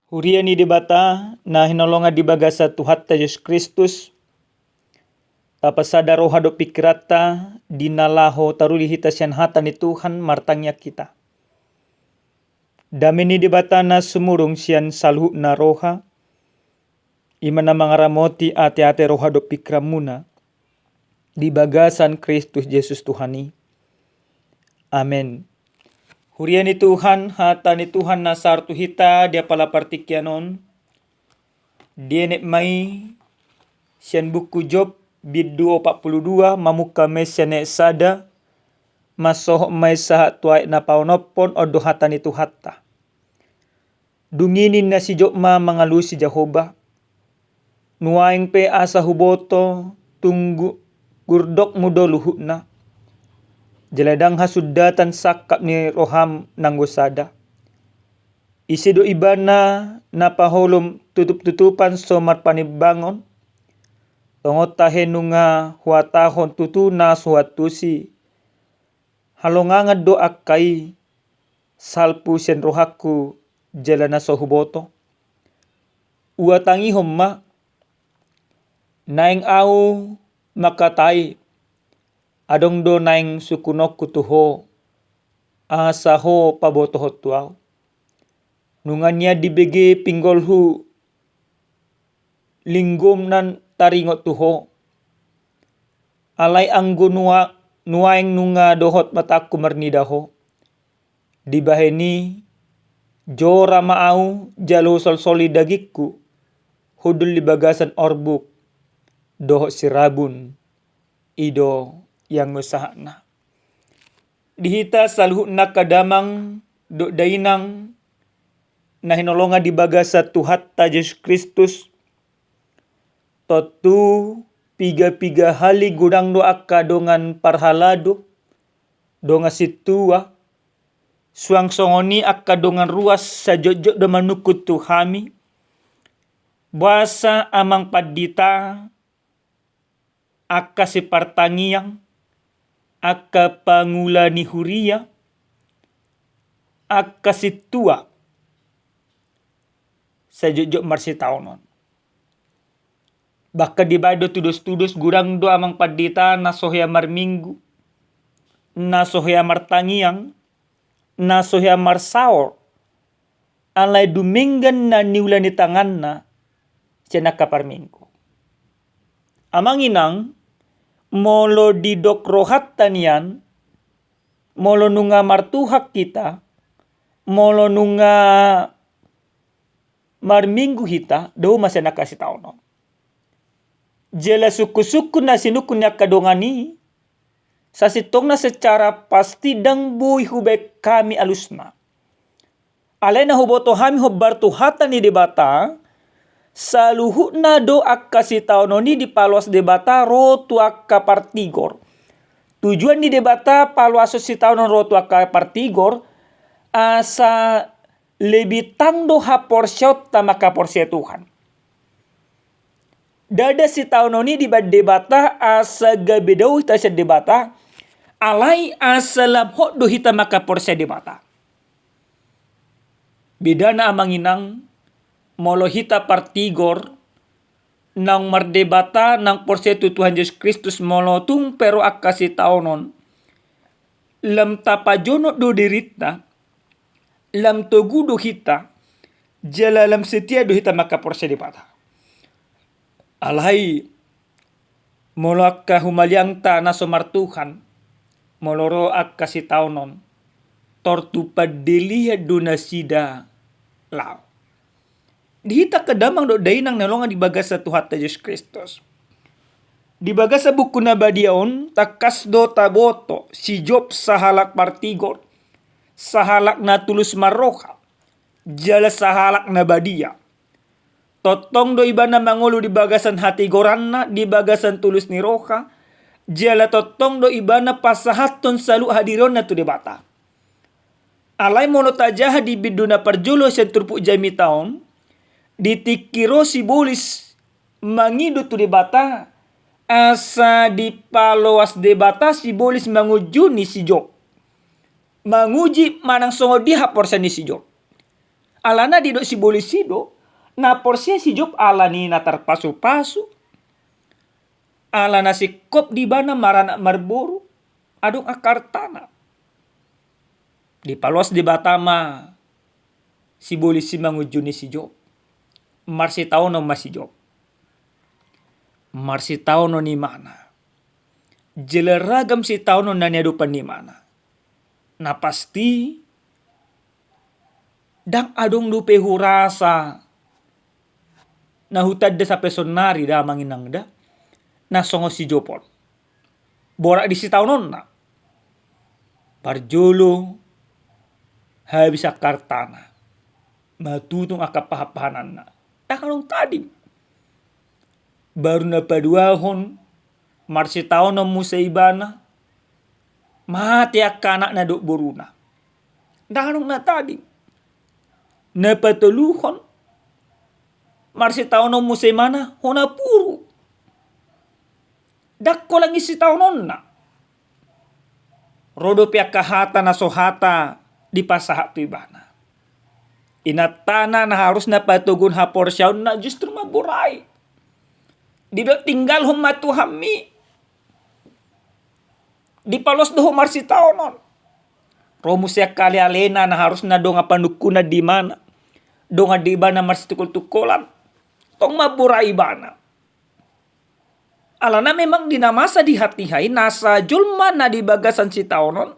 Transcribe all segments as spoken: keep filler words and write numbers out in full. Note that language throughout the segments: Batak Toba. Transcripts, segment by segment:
Huria ni Debata na hinaholongan di bagasan Tuhanta Jesus Kristus, tapasada roha dohot pingkiranta di na laho taruli hita sian hata ni Tuhan, martangiang hita. Dame ni Debata na sumurung sian saluhutna roha, i ma na mangaramoti ateate, roha dohot pingkiranmuna di bagasan Kristus Jesus Tuhan i. Amen. Huria ni Tuhan, hata ni Tuhan na sahat tu hita di apala partingkian on, dienet ma i sian buku Job, bindu opat pulu dua, mamungka ma i sian ayat sada, mansohot ma i sahat tu ayat na paonomhon. On do hata ni Tuhanta. Dung i ninna si Job ma mangalusi Jahowa: Nuaeng pe asa huboto, tung gu-, gurdokmu do luhutna, jala ndang hasundatan sangkap ni roham nanggo sada. Ise do ibana na paholom tutup-tutupan so marpanimbangon? Tongon tahe nunga huhatahon tutu na so huantusi, halongangan do angka i salpu sian rohangku jala na so huboto. Huhatangihon ma, naeng ahu mangkatai, adong do naeng sungkunonku tu ho, asa ho pabotohon tu ahu. Nunga nian dibege pinggolhu, linggomna taringot tu ho. Alai anggo nua-, nuaeng nunga dohot matangku marnida ho, dibahen i jora ma ahu jala husolsoli dagingku, hundul di bagasan orbuk dohot sirabun. I do ianggo sahatna. Di hita saluhutna angka damang dohot dainang na hinaholongan di bagasan Tuhanta Jesus Kristus, tontu piga-piga hali godang do angka dongan parhalado, dongan sintua, suang songon i angka dongan ruas sai jotjot do manungkun tu hami, boasa amang pandita, angka sipartangiang, angka pangula ni huria, angka sintua sai jotjot marsitaonon. Bahkan dibaen do tudos-tudos, godang do amang pandita na so hea marminggu, na so hea martangiang, na so hea marsaor, alai dumenggan na niula ni tanganna sian angka parminggu. Amang inang, molo didok rohanta nian, molo nunga martuhan hita, molo nunga marminggu hita, dao ma sian angka sitaonon. Jala sungkun-sungkun na sinungkun ni angka dongan i, sasintongna secara pasti ndang boi hubaen hami alusna. Alai na huboto hami hombar tu hata ni Debata, saluhutna do angka sitaonon i dipaloas Debata ro tu angka partigor. Tujuan ni Debata paloashon sitaonon ro tu angka partigor, asa lebih tang do haporseaonta mangkaporsea Tuhan. Ndada sitaonon i dibaen Debata asa gabe dao hita sian Debata, alai asa lam hot do hita mangkaporsea Debata. Bedana amang inang, molo hita partigor, naung mardebata, naung porsea tu Tuhan Jesus Kristus, molo tung pe ro angka sitaonon, lam tapajonok do dirinta, lam togu do hita, jala lam setia do hita mangkaporsea Debata. Alai, molo angka humaliangta na so martuhan, molo ro angka sitaonon, tor tu pandelean do nasida laho. Di hita angka damang dohot dainang na hinaholongan di bagasan Tuhanta Jesus Kristus. Di bagasan buku na badia on, tangkas do taboto si Job sahalak partigor, sahalak na tulus marroha, jala sahalak na badia. Tongtong do ibana mangolu di bagasan hatigoranna, di bagasan tulus ni roha, jala tongtong do ibana pasahathon saluhut hadirionna tu Debata. Alai molo tajaha di bindu na parjolo sian turpuk jamita on, di tingki ro sibolis mangido tu Debata, asa dipaloas Debata sibolis mangujuni si Job. Manguji manang songon dia haporseaon ni si Job. Alana didok sibolis i do, na porsea si Job ala ni na tarpasupasu, ala na singkop di ibana maranak marboru, adong angka artana. Dipaloas Debata ma sibolis i mangunjuni si Job. Marsitaonon ma si Job. Marsitaonon imana. Jala ragam sitaonon na niadopan ni imana. Na pasti, ndang adong dope hurasa na hutanda sampe saonari da, amang inang da, na songon si Job on. Borat di sitaononna. Parjolo, habis angka artana. Matutung angka pahanpahananna. Ndang adong tading. Baru na paduahon, marsitaonon muse ibana, mate angka anakna dohot boruna. Ndang adong na tading. Na patoluhon, marsitaonon muse imana, hona puru. Ndang holan i sitaononna. Ro dope angka hata na so hata dipasahat tu ibana. Inantana na harusna patoguhon haporseaonna justru mamborai. Didok tinggalhon ma Tuhanmi. Dipaloas do ho marsitaonon. Ro muse angka alealena na harusna dongan panungkunan di ibana. Dongan di ibana marsitungkoltungkolan. Tong mamborai ibana. Alana memang di na masa di hatiha i nasa jolma na di bagasan sitaonon,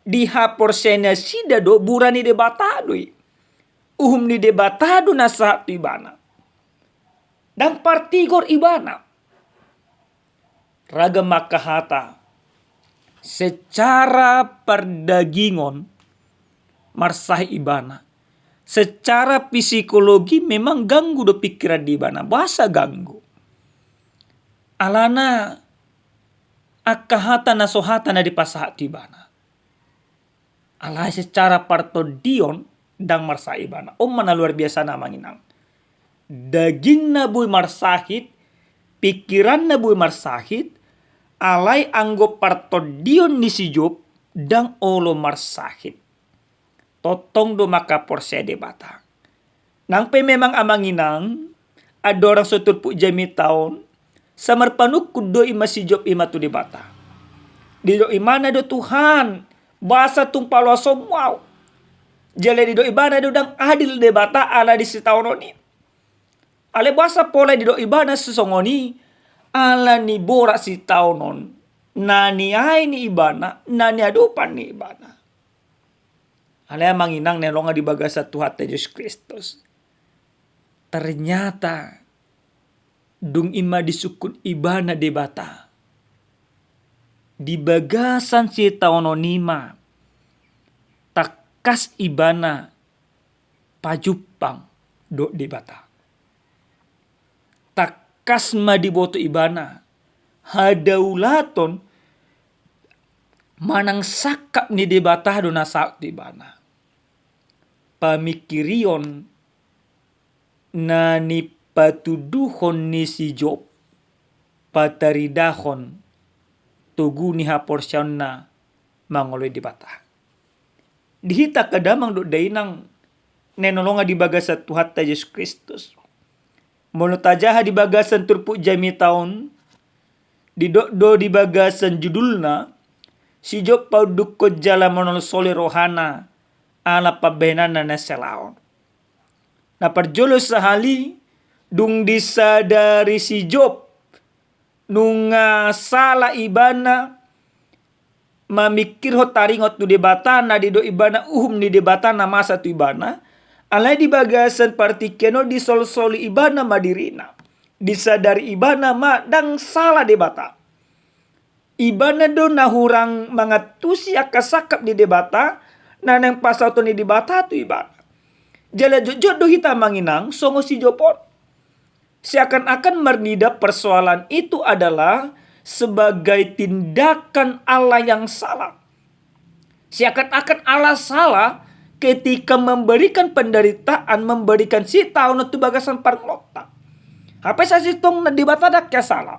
dihaporseai nasida do bura ni Debata do i. Uhum ni Debata do na sahat tu ibana. Ndang partigor ibana. Ragam angka hata. Secara pardagingon marsahit ibana. Secara psikologi memang ganggu do pikiran di ibana. Boasa ganggu? Alana angka hata na so hata na dipasahat tu ibana. Alai secara partondion ndang marsahit ibana. On ma na luar biasana, amang inang. Dagingna boi marsahit, pikiranna boi marsahit, alai anggo partondion ni si Job ndang olo marsahit. Tongtong do manghaporseai Debata. Nang pe memang, amang inang, andorang so turpuk jamita on, sai marpanungkun do ima si Job ima tu Debata. Didok imana do, Tuhan, boasa tung paloasonmu ahu? Jala didok ibana do, ndang adil Debata ala di sitaonon i. Alai boasa pola didok ibana songon i? Ala ni borat sitaonon na niae ni ibana, na niadopan ni ibana. Alai, amang inang na hinaholongan di bagasan Tuhanta Jesus Kristus, ternyata dung ima disungkun ibana Debata, di bagasan sitaonon i ma tangkas ibana pajumpang dohot Debata. Tangkas ma diboto ibana hadaulaton manang sangkap ni Debata do na saut tu ibana. Pamingkirion na nipatuduhon ni si Job pataridahon togu ni haporseaonna mangoloi Debata. Di hita angka damang dohot dainang na hinaholongan di bagasan Tuhanta Jesus Kristus, molo tajaha di bagasan turpuk jamita on, didok do di bagasan judulna, si Job paundukkon jala manolsoli rohana ala pambahenanna na sala on. Na parjolo sahali, dung disadari si Job nunga sala ibana mamingkirhon taringot tu Debata, na didok ibana uhum ni Debata na masa tu ibana, alai di bagasan partingkian on disolsoli ibana ma dirina. Disadari ibana ma ndang sala Debata. Ibana do na hurang mangantusi angka sangkap ni Debata na naeng pasauton ni Debata tu ibana. Jala jotjot do hita, amang inang, songon si Job on. Seakan-akan marnida persoalan itu adalah sebagai tindakan Allah yang salah. Seakan-akan Allah salah ketika memberikan penderitaan, memberikan sitaonon tu bagasan parngoluonta. Hape sai sintong Debata ndang hea sala.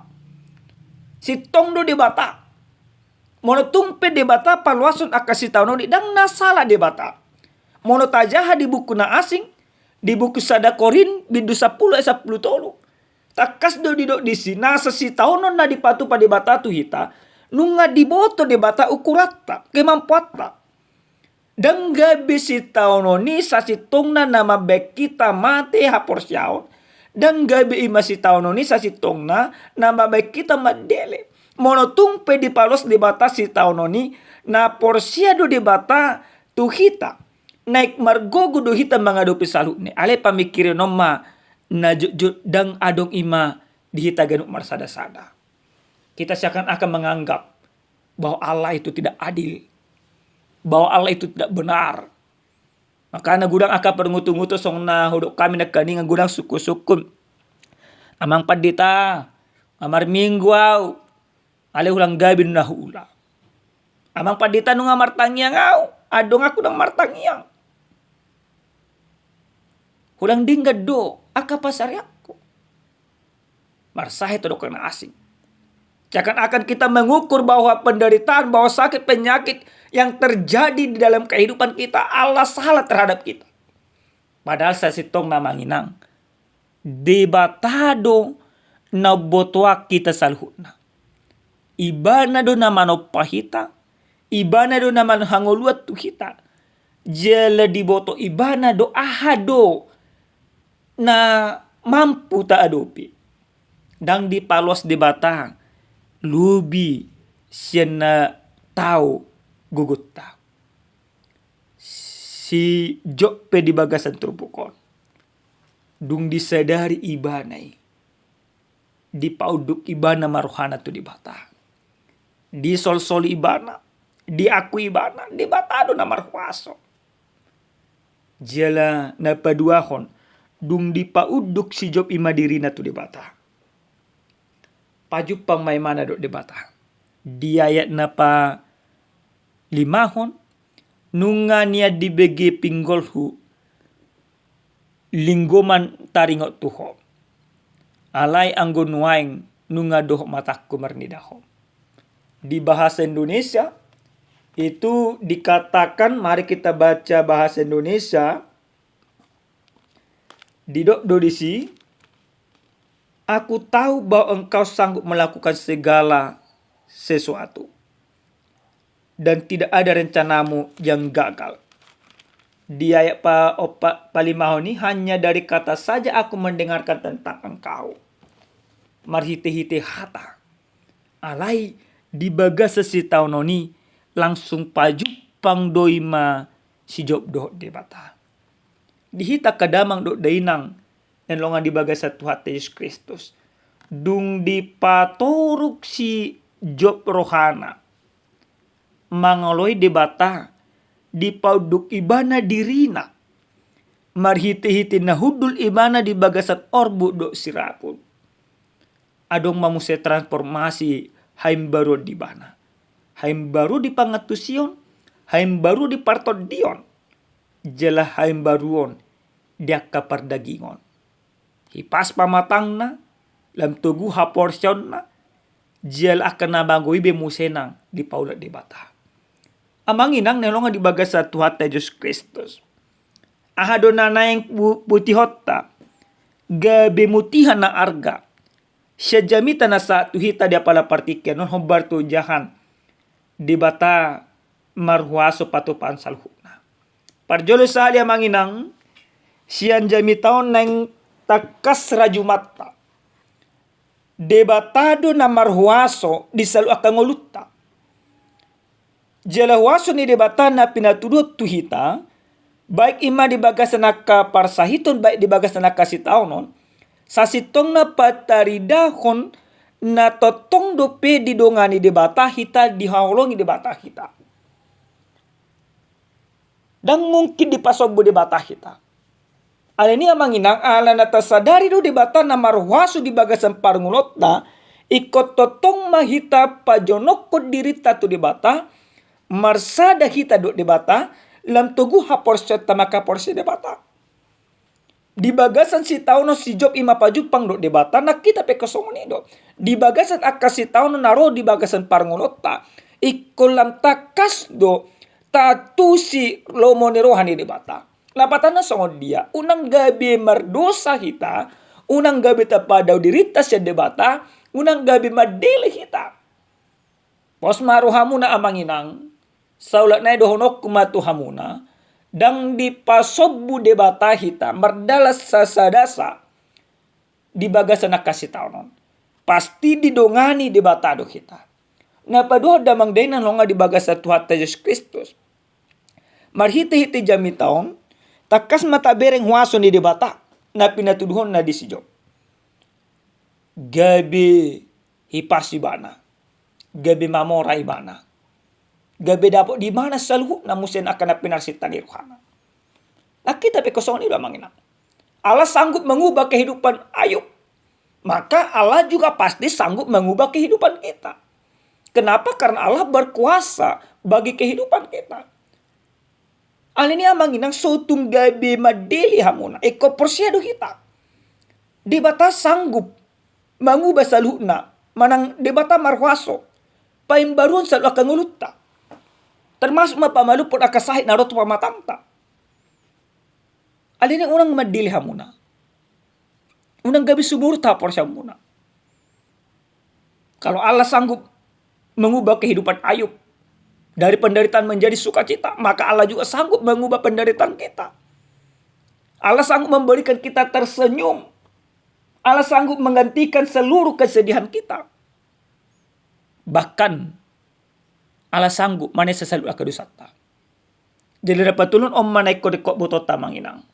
Sintong do Debata. Molo tung pe Debata paloashon angka sitaonon i, ndang na sala Debata. Molo tajaha di buku na asing, di buku sada Korint bindu sampulu ayat sampulu tolu, tangkas do didok disi, nasa sitaonon na dipatupa Debata tu hita, nunga diboto Debata ukuranta, kemampuanta. Ndang gabe sitaonon i sasintongna na mambaen hita mate haporseaon, ndang gabe i ma sitaonon i sasintongna na mambaen hita mandele. Molo tung pe dipaloas Debata sitaonon i, na porsea do Debata tu hita, naeng margogo do hita mangadopi saluhutna i. Alai pamingkirhon ma na jotjot, ndang adong i ma di hita ganup marsada-sada. Hita seakan-akan menganggap bahwa Allah itu tidak adil, bahwa Allah itu tidak benar. Makana godang angka parungutunguton songon na hudok hami nangkiningan, godang sungkunsungkun. Amang Pandita, nga marminggu au, alai holan gabe do na huula. Amang Pandita, nunga martangiang au, alai donganku ndang martangiang. Holan denggan do angka pansarianku. Marsahit tu dokter na asing. Seakan-akan kita mengukur bahwa penderitaan, bahwa sakit penyakit yang terjadi di dalam kehidupan kita adalah salah terhadap kita. Padahal sasintongna, amang inang, Debata do na umbotoan hita saluhutna. Ibana do na manompa hita, Ibana do na manghangoluan tu hita. Jala diboto Ibana do aha do na mampu taadopi. Ndang dipaloas Debata lobi sian na tau gogonta. Si Job pe di bagasan turpuk on, dung disadari ibana i, dipaunduk ibana ma rohana tu Debata. Disolsoli ibana, diakui ibana, Debata do na marhuaso. Jala na paduahon, dung dipaunduk si Job i ma dirina tu Debata, pajumpang ma ibana dohot Debata. Di ayat na palimahon, nunga nian dibege pinggolhu linggoman taringot tu Ho. Alai anggo nuaeng nunga dohot matangku marnida Ho. Di bahasa Indonesia itu dikatakan, mari kita baca bahasa Indonesia, didok do disi, "Aku tahu bahwa Engkau sanggup melakukan segala sesuatu, dan tidak ada rencanamu yang gagal." Di ayat pa-, opa-, palimahon i, "Hanya dari kata saja aku mendengarkan tentang Engkau." Marhitehite hata. Alai di bagasan sitaonon i langsung pajumpang do i ma si Job dohot Debata. Di hita angka damang dohot dainang na hinaholongan di bagasan Tuhanta Jesus Kristus, dung dipatoruk si Job rohana mangoloi Debata, dipaunduk ibana dirina, marhitehite na hundul ibana di bagasan orbuk dohot siraput, adong ma muse transformasi, haimbaruon di ibana. Haimbaruon di pangantusion, haimbaruon di partondion, jala haimbaruon di angka pardagingon. Hipas pamatangna, lam togu haporseaonna, jala angka na mago i be muse nang dipaulak Debata. Amang inang na hinaholongan di bagasan Tuhanta Jesus Kristus, aha do na naeng pu-, putihonta? Gabe mutihan na arga sian jamita na sahat tu hita di apala partingkian on, hombar tu ojahan Debata marhuaso patupahon saluhutna. Parjolo sahali, amang inang, sian jamita on naeng tangkas rajumanta, Debata do na marhuaso di saluhut angka ngolunta. Jala huaso ni Debata na pinatuduhon tu hita, baik i ma di bagasan angka parsahiton, baik di bagasan angka sitaonon, sasintongna pataridahon na tongtong dope didongani Debata hita, dihaholongi Debata hita. Ndang mungkin dipasombu Debata hita. Alani i, amang inang, ala na tasadari do Debata na marhuaso di bagasan parngoluonta, ingkon tongtong ma hita pajonokhon dirinta tu Debata, marsada hita dohot Debata, lam togu haporseaonta mangkaporseai Debata. Di bagasan sitaonon, si Job i ma pajumpang dohot Debata, nang hita pe ingkon songon i do. Di bagasan angka sitaonon na ro di bagasan parngoluonta, ingkon lam tangkas do tatusi lomo ni roha ni Debata. Lapatanna songon dia, unang gabe mardosa hita, unang gabe tapadao dirinta sian Debata, unang gabe mandele hita. Pos ma rohamuna amang inang, saulak nai dohononku ma tu hamuna, ndang dipasombu Debata hita mardalan sasadasa di bagasan angka sitaonon. Pasti didongani Debata do hita. Na paduahon damang dainang na hinaholongan di bagasan Tuhanta Jesus Kristus. Marhitehite jamita on, tangkas ma tabereng huaso ni Debata na pinatuduhonna di si Job. Gabe hipas ibana, gabe mamora ibana, gabe dapot di ibana saluhutna muse angka na pinarsinta ni rohana. Nang hita pe songon i do amang inang. Allah sanggup mengubah kehidupan Ayub, maka Allah juga pasti sanggup mengubah kehidupan kita. Kenapa? Karena Allah berkuasa bagi kehidupan kita. Alani i amang inang, so tung gabe mandele hamuna, ingkon porsea do hita. Debata sanggup mangubah saluhutna manang Debata marhuaso paimbaruhon saluhut angka ngolunta. Termasuk ma pamalumpon angka sahit na ro tu pamatangta. Alani i unang mandele hamuna. Unang gabe sumurut haporseaonmuna. Kalau Allah sanggup mengubah kehidupan Ayub dari penderitaan menjadi sukacita, maka Allah juga sanggup mengubah penderitaan kita. Allah sanggup memberikan kita tersenyum. Allah sanggup menggantikan seluruh kesedihan kita. Bahkan Allah sanggup manesa saluhut angka dosanta. Jadi na patoluhon, on ma na ingkon ringkot botoonta amang inang.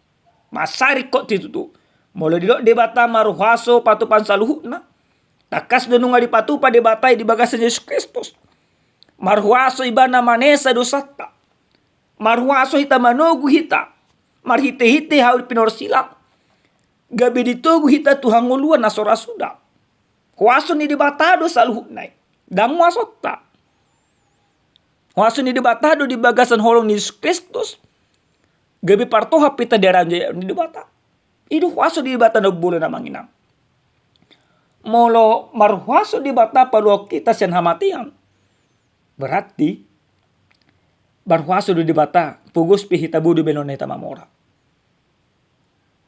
Mansai ringkot situtu. Molo didok Debata marhuaso patupaon saluhutna, tangkas do nunga dipatupa Debata i di bagasan Jesus Kristus. Marhuaso ibana manesa dosanta. Marhuaso hita manogu hita marhitehite hau pinorsilang. Gabe ditogu hita tu hangoluan na so ra suda. Huaso ni Debata do saluhutna i. Ndang huasonta. Huaso ni Debata do di bagasan holong ni Jesus Kristus. Gabe partohap hita di harajaon ni Debata. I do huaso ni Debata na umbolon amang inang. Molo marhuaso Debata paluahon hita sian hamatean, berarti marhuaso do Debata, pogos pe hita boi do baenonna hita mamora.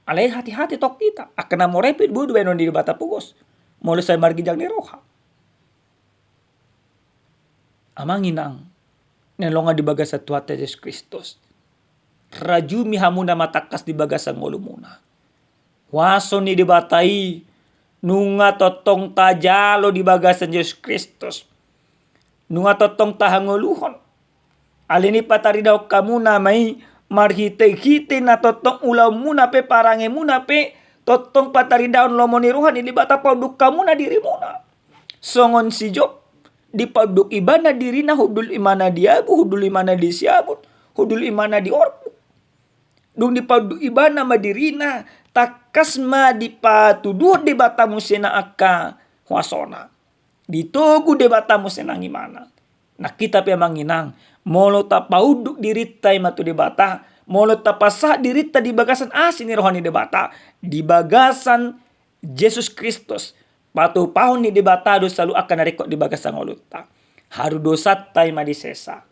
Alai hati-hati tong hita, angka na mora i pe boi do baenon ni Debata pogos molo sai marginjang ni roha. Amang inang na hinaholongan di bagasan Tuhanta Jesus Kristus, rajumi hamuna ma tangkas di bagasan ngolumuna. Huaso ni Debata i nunga tongtong tajalo di bagasan Jesus Kristus. Nunga tongtong tahangoluhon. Alani i pataridahon hamuna ma i marhitehite na tongtong ulaonmuna pe, parangemuna pe, tongtong pataridahon lomo ni roha ni Debata, paunduk hamuna dirimuna. Songon si Job, dipaunduk ibana dirina, hundul imana di abu, hundul imana di siabut, hundul imana di orbuk. Dung dipaunduk ibana ma dirina, tangkas ma dipatuduhon Debata muse nang angka huasona. Ditogu Debata muse nang imana. Nang hita pe amang inang, molo tapaunduk dirinta i ma tu Debata, molo tapasahat dirinta di bagasan asi ni roha ni Debata, di bagasan Jesus Kristus, patupahon ni Debata do saluhut angka na ringkot di bagasan ngolunta. Haru dosanta i ma disesa.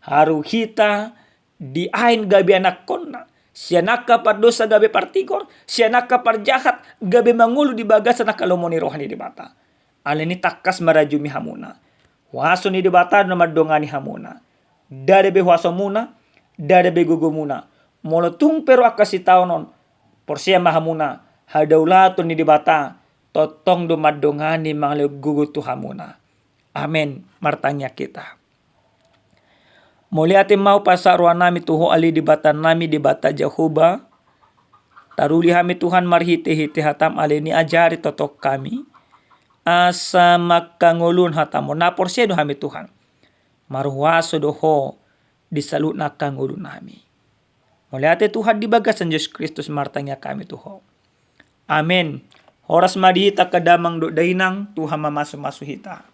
Haru hita dibaen gabe anakkonna. Sian angka pardosa gabe partigor, sian angka parjahat gabe mangolu di bagasan angka lomo ni roha ni Debata. Alani i tangkas ma rajumi hamuna. Huaso ni Debata do na mandongani hamuna. Ndada be huasomuna, ndada be gogomuna. Molo tung pe ro angka sitaonon, porsea ma hamuna, hadaulaton ni Debata tongtong do mandongani, mangalehon gogo tu hamuna. Amen. Martangiang hita. Mauliate ma hupasahat rohanami tu Ho ale Debatanami, Debata Jahowa. Taruli hami Tuhan marhitehite hatam, alani i ajari tongtong hami asa mangkangoluhon hatam on. Na porsea do hami Tuhan, marhuaso do Ho di saluhut angka ngolunami. Mauliate Tuhan, di bagasan Jesus Kristus martangiang hami tu Ho. Amen. Horas ma di hita angka damang dohot dainang, Tuhan mamasumasu hita.